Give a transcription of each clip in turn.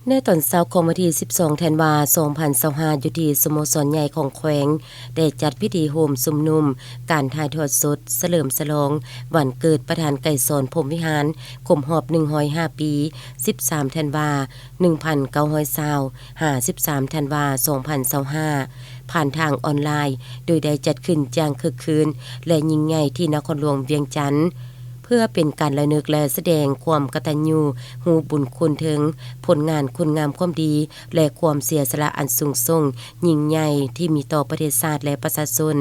ໃນຕອນເຊົ້າຂອງວັນທີສິບສອງ ທັນວາ ສອງພັນຊາວຫ້າ ຢູ່ທີ່ສະໂມສອນໃຫຍ່ຂອງແຂວງ ໄດ້ຈັດພິທີໂຮມຊຸມນຸມການຖ່າຍທອດສົດສະເຫຼີມສະຫຼອງວັນເກີດປະທານໄກສອນ ພົມວິຫານ ຄົບຮອບ ໜຶ່ງຮ້ອຍຫ້າ ປີ ສິບສາມ ທັນວາ ໜຶ່ງພັນເກົ້າຮ້ອຍຊາວ ຫາ ສິບສາມ ທັນວາ ສອງພັນຊາວຫ້າ ຜ່ານທາງອອນລາຍ ໂດຍໄດ້ຈັດຂຶ້ນຢ່າງຄຶກຄື້ນ ແລະ ຍິ່ງໃຫຍ່ທີ່ນະຄອນຫຼວງວຽງຈັນ ເພື່ອເປັນການລະນຶກ ແລະ ສະແດງຄວາມກະຕັນຍູຮູ້ບຸນຄຸນເຖິງຜົນງານຄຸນງາມຄວາມດີ ແລະ ຄວາມເສຍສະຫຼະອັນສູງສົ່ງຍິ່ງໃຫຍ່ທີ່ມີຕໍ່ປະເທດຊາດ ແລະ ປະຊາຊົນ.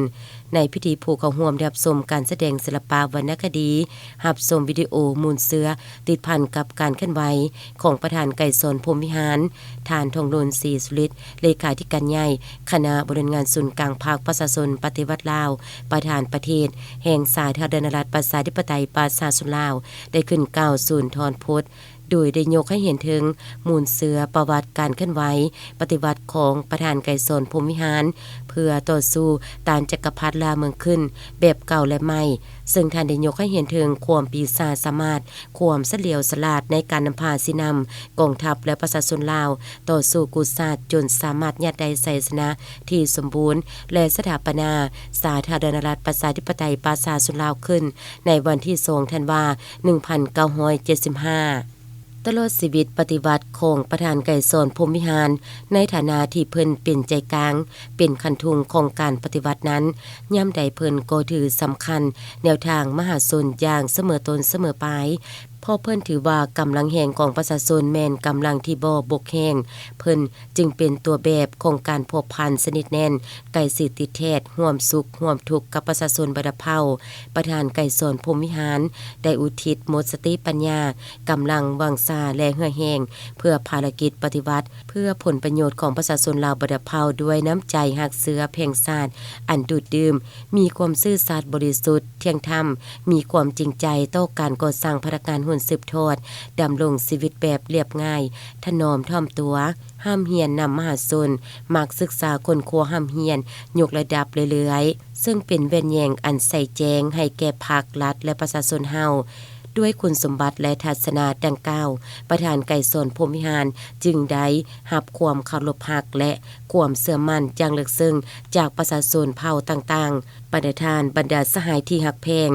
ໃນພິທີ ຜູ້ເຂົ້າຮ່ວມໄດ້ຮັບຊົມການສະແດງສິລະປະວັນນະຄະດີ ຮັບຊົມວິດີໂອມູນເຊື້ອ ຕິດພັນກັບການເຄື່ອນໄຫວຂອງປະທານໄກສອນ ພົມວິຫານ, ທ່ານ ທອງລຸນ ສີສຸລິດ ເລຂາທິການໃຫຍ່ຄະນະບໍລິຫານງານສູນກາງພັກປະຊາຊົນປະຕິວັດລາວ, ປະທານປະເທດແຫ່ງສາທາລະນະລັດ ປະຊາທິປະໄຕ ປະຊາຊົນລາວ ໄດ້ຂຶ້ນກ່າວສູນທອນພົດ ໂດຍໄດ້ຍົກໃຫ້ເຫັນເຖິງມູນເຊື້ອປະຫວັດການເຄື່ອນໄຫວປະຕິວັດຂອງປະທານໄກສອນ ພົມວິຫານ ເພື່ອຕໍ່ສູ້ຕ້ານຈັກກະພັດລ່າເມືອງຂຶ້ນແບບເກົ່າ ແລະ ໃໝ່, ເຊິ່ງທ່ານໄດ້ຍົກໃຫ້ເຫັນເຖິງຄວາມປີສາດສາມາດ, ຄວາມສະຫຼຽວສະຫຼາດໃນການນຳພາຊີ້ນຳກອງທັບ ແລະ ປະຊາຊົນລາວຕໍ່ສູ້ກູ້ຊາດ ຈົນສາມາດຍາດໄດ້ໄຊຊະນະທີ່ສົມບູນ ແລະ ສະຖາປະນາສາທາລະນະລັດ ປະຊາທິປະໄຕ ປະຊາຊົນລາວຂຶ້ນ ໃນວັນທີສອງ ທັນວາ ໜຶ່ງພັນເກົ້າຮ້ອຍເຈັດສິບຫ້າ. ຕະຫຼອດຊີວິດປະຕິວັດຂອງປະທານໄກສອນ ພົມວິຫານ ໃນຖານະທີ່ເພິ່ນເປັນໃຈກາງ, ເປັນຄັນທຸງຂອງການປະຕິວັດນັ້ນ, ຍາມໃດເພິ່ນກໍຖືສຳຄັນແນວທາງມະຫາຊົນຢ່າງສະເໝີຕົ້ນສະເໝີປາຍ, ເພາະເພິ່ນຖືວ່າກຳລັງແຮງຂອງປະຊາຊົນແມ່ນກຳລັງທີ່ບໍ່ບົກແຫ້ງ, ເພິ່ນຈຶ່ງເປັນຕົວແບບຂອງການພົວພັນສະໜິດແໜ້ນ, ໃກ້ຊິດຕິດແທດ, ຮ່ວມສຸກຮ່ວມທຸກກັບປະຊາຊົນບັນດາເຜົ່າ. ປະທານໄກສອນ ພົມວິຫານ ໄດ້ອຸທິດໝົດສະຕິປັນຍາ, ກຳລັງວັງຊາ ແລະ ເຫື່ອແຮງ ເພື່ອພາລະກິດປະຕິວັດ ເພື່ອຜົນປະໂຫຍດຂອງປະຊາຊົນລາວບັນດາເຜົ່າ ດ້ວຍນ້ຳໃຈຮັກເຊື້ອແພງຊາດອັນດູດດື່ມ, ມີຄວາມຊື່ສັດບໍລິສຸດ, ທ່ຽງທຳ, ມີຄວາມຈິງໃຈຕໍ່ການກໍ່ສ້າງພະນັກງານຮຸ່ນສືບທອດ, ດຳລົງຊີວິດແບບລຽບງ່າຍ, ຖະໜອມຖ່ອມຕົວ, ຮ່ຳຮຽນນຳມະຫາຊົນ, ມັກສຶກສາຄົ້ນຄວ້າຮ່ຳຮຽນ, ຍົກລະດັບເລື້ອຍໆ. ເຊິ່ງເປັນແວ່ນແຍງອັນໃສແຈ້ງໃຫ້ແກ່ພັກ, ລັດ ແລະ ປະຊາຊົນເຮົາ. ດ້ວຍຄຸນສົມບັດ ແລະ ທັດສະນະດັ່ງກ່າວ, ປະທານໄກສອນ ພົມວິຫານ ຈຶ່ງໄດ້ຮັບຄວາມເຄົາລົບຮັກ ແລະ ຄວາມເຊື່ອໝັ້ນຢ່າງເລິກເຊິ່ງຈາກປະຊາຊົນເຜົ່າຕ່າງໆ. ບັນດາທ່ານ, ບັນດາສະຫາຍທີ່ຮັກແພງ,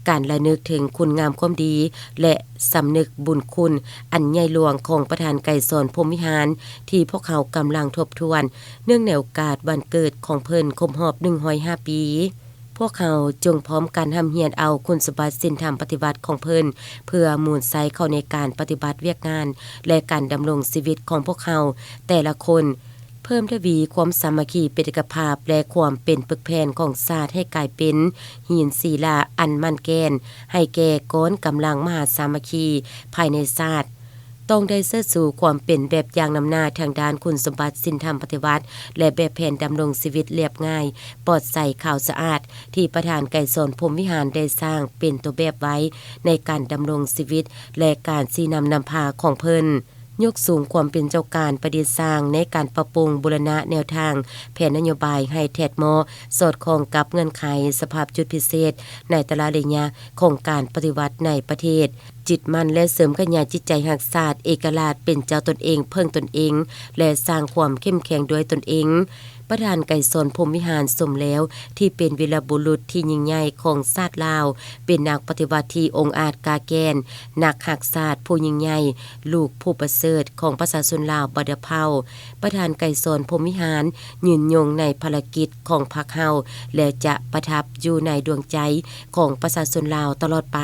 ການລະນຶກເຖິງຄຸນງາມຄວາມດີ ແລະ ສຳນຶກບຸນຄຸນອັນໃຫຍ່ຫຼວງຂອງປະທານໄກສອນ ພົມວິຫານ ທີ່ພວກເຮົາກຳລັງທົບທວນ ເນື່ອງໃນໂອກາດວັນເກີດຂອງເພິ່ນຄົບຮອບ ໜຶ່ງຮ້ອຍຫ້າ ປີ. ພວກເຮົາຈົ່ງພ້ອມກັນຮ່ຳຮຽນເອົາຄຸນສົມບັດສິນທຳປະຕິວັດຂອງເພິ່ນ ເພື່ອໝູນໃຊ້ເຂົ້າໃນການປະຕິບັດວຽກງານ ແລະ ການດຳລົງຊີວິດຂອງພວກເຮົາແຕ່ລະຄົນ, ເພີ່ມທະວີຄວາມສາມັກຄີເປັນເອກະພາບ ແລະ ຄວາມເປັນປຶກແຜ່ນຂອງຊາດໃຫ້ກາຍເປັນຫີນສີລາອັນໝັ້ນແກ່ນ ໃຫ້ແກ່ກ້ອນກຳລັງມະຫາສາມັກຄີພາຍໃນຊາດ. ຕ້ອງໄດ້ເຊີດຊູຄວາມເປັນແບບຢ່າງນຳໜ້າທາງດ້ານຄຸນສົມບັດສິນທຳປະຕິວັດ ແລະ ແບບແຜນດຳລົງຊີວິດລຽບງ່າຍ, ປອດໃສ, ຂາວສະອາດ ທີ່ປະທານໄກສອນ ພົມວິຫານ ໄດ້ສ້າງເປັນຕົວແບບໄວ້ໃນການດຳລົງຊີວິດ ແລະ ການຊີ້ນຳນຳພາຂອງເພິ່ນ. ຍົກສູງຄວາມເປັນເຈົ້າການປະດິດສ້າງໃນການປັບປຸງບູລະນະແນວທາງແຜນນະໂຍບາຍໃຫ້ແທດເໝາະ, ສອດຄ່ອງກັບເງື່ອນໄຂສະພາບຈຸດພິເສດໃນແຕ່ລະໄລຍະຂອງການປະຕິວັດໃນປະເທດ. ຍຶດໝັ້ນ ແລະ ເສີມຂະຫຍາຍຈິດໃຈຮັກຊາດ, ເອກະລາດ, ເປັນເຈົ້າຕົນເອງ, ເພິ່ງຕົນເອງ ແລະ ສ້າງຄວາມເຂັ້ມແຂງດ້ວຍຕົນເອງ. ປະທານໄກສອນ ພົມວິຫານ ສົມແລ້ວທີ່ເປັນວີລະບຸລຸດທີ່ຍິ່ງໃຫຍ່ຂອງຊາດລາວ, ເປັນນັກປະຕິວັດທີ່ອົງອາດກ້າແກ່ນ, ນັກຮັກຊາດຜູ້ຍິ່ງໃຫຍ່, ລູກຜູ້ປະເສີດຂອງປະຊາຊົນລາວບັນດາເຜົ່າ. ປະທານໄກສອນ ພົມວິຫານ ຍືນຍົງໃນພາລະກິດຂອງພັກເຮົາ ແລະ ຈະປະທັບຢູ່ໃນດວງໃຈຂອງປະຊາຊົນລາວຕະຫຼອດໄປ.